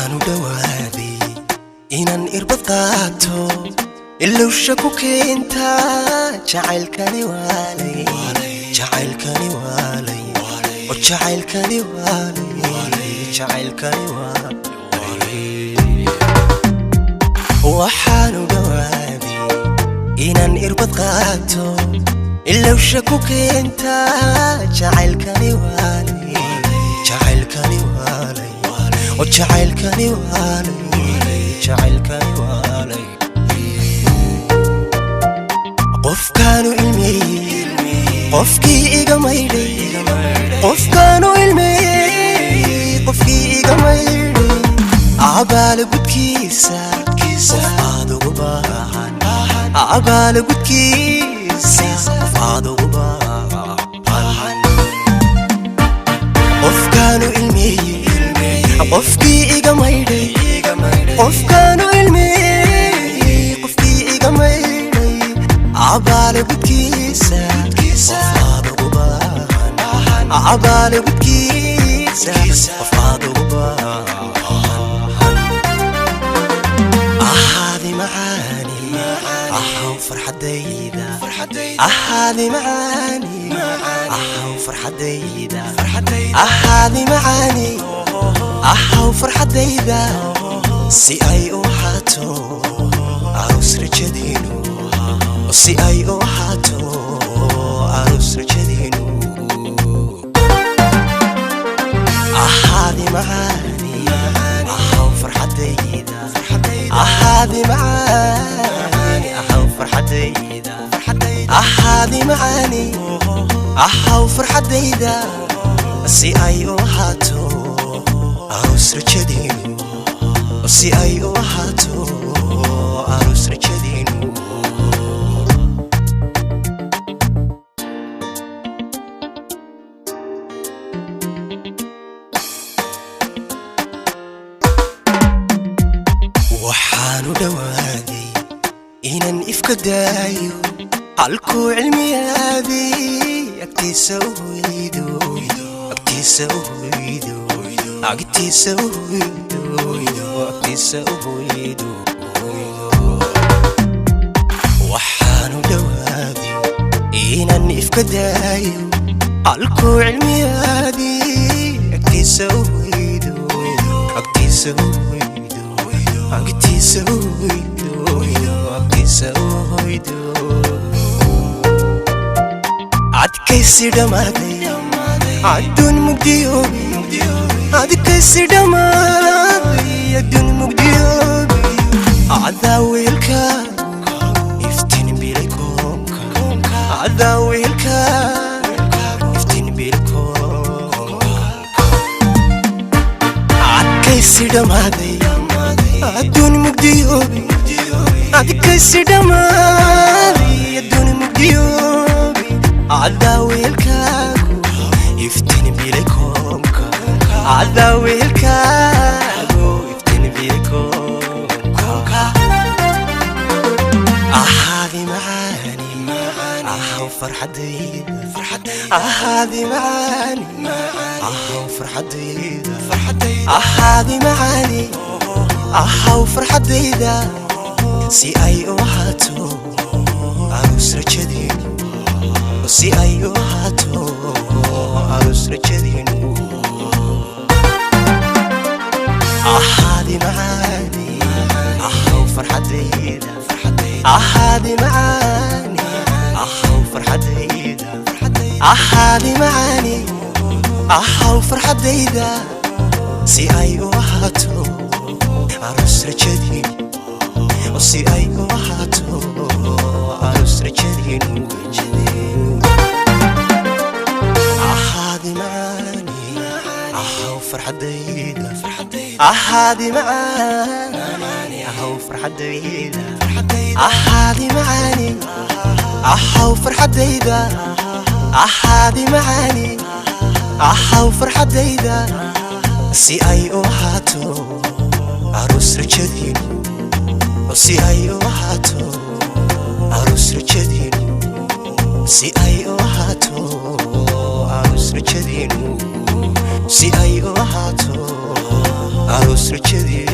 Waxaanu dhawaaday inaan irbad qaato, ilowsha ku keenta jacaylkani waalay, jacaylkani waalay, oo jacaylkani waalay, jacaylkani waalay. Waxaanu dhawaaday inaan irbad qaato, ilowsha ku keenta jacaylkani waalay, jacaylkani waalay, oo jacaylkani waalay, jacaylkani waalay. Qofkaanu ilmeeyey, qofkii iga maydhay, qofkaanu ilmeeyey, qofkii iga maydhay, abaala gudkiisa qof aad ugu baahan, abaala gudkiisa qof aad ugu baahan. Qofkaanu ilmeeyey, qofkii iga maydhay, qofkaanu ilmeeyey, qofkii iga maydhay, abaala gudkiisa qof aad ugu baahan, abaala gudkiisa qof aad ugu baahan. Ahaadi macaani, ahaw farxadayda, ahaadi macaani, ahaw farxadayda, ahaadi macaani, ahaw farxadayda, si ay u ahaato aroos rajadiinu, si ay u ahaato aroos rajadiinu. Ahaadi macaani, ahaw farxadayda, ahaadi macaani, ahaw farxadayda, ahaadi macaani, ahaw farxadayda, si ay u ahaato aroos rajadiinu, si ay u ahaato aroos rajadiinu. Waxaanu dhawaaday inaan ifka daayo, halkuu cilmiyaaday agtiisa u hoydo, agtiisa u hoydo, agtiisa u hoydo, agtiisa u hoydo. Waxaanu dhawaaday inaan ifka daayo, halkuu cilmiyaaday agtiisa u hoydo, agtiisa u hoydo, agtiisa u hoydo, agtiisa u hoydo. Adkaysi dhammaaday, adduun mugdiyoobi, adkaysi dhammaaday, adduun mugdiyoobi, adaa weelkaagu iftiin bilay koonka, adaa weelkaagu iftiin bilay koonka. Adkaysi dhammaaday, adduun mugdiyoobi, adkaysi dhammaaday, adduun mugdiyoobi, adaa weelkaagu iftiin bilay koonka, adaa weelkaagu iftiin bilay koonka. Ahaadi macaani, ahaw farxadayda, ahaadi macaani, ahaw farxadayda, ahaadi macaani, ahaw farxadayda, si ay u ahaato aroos rajadiinu, si ay u ahaato aroos rajadiinu. Ahaadi macaani, ahaw farxadayda, ahaadi macaani, ahaw farxadayda, ahaadi macaani, ahaw farxadayda, si ay u ahaato aroos rajadiinu, si ay u ahaato aroos rajadiinu. Ahaadi macaani, ahaw farxadayda, ahaadi macaani, ahaw farxadayda, ahaadi macaani, ahaw farxadayda, ahaadi macaani, ahaw farxadayda, si ay u ahaato aroos rajadiinu, si ay u ahaato aroos rajadiinu, si ay u ahaato aroos rajadiinu, si ay u ahaato. Aroos rajadii.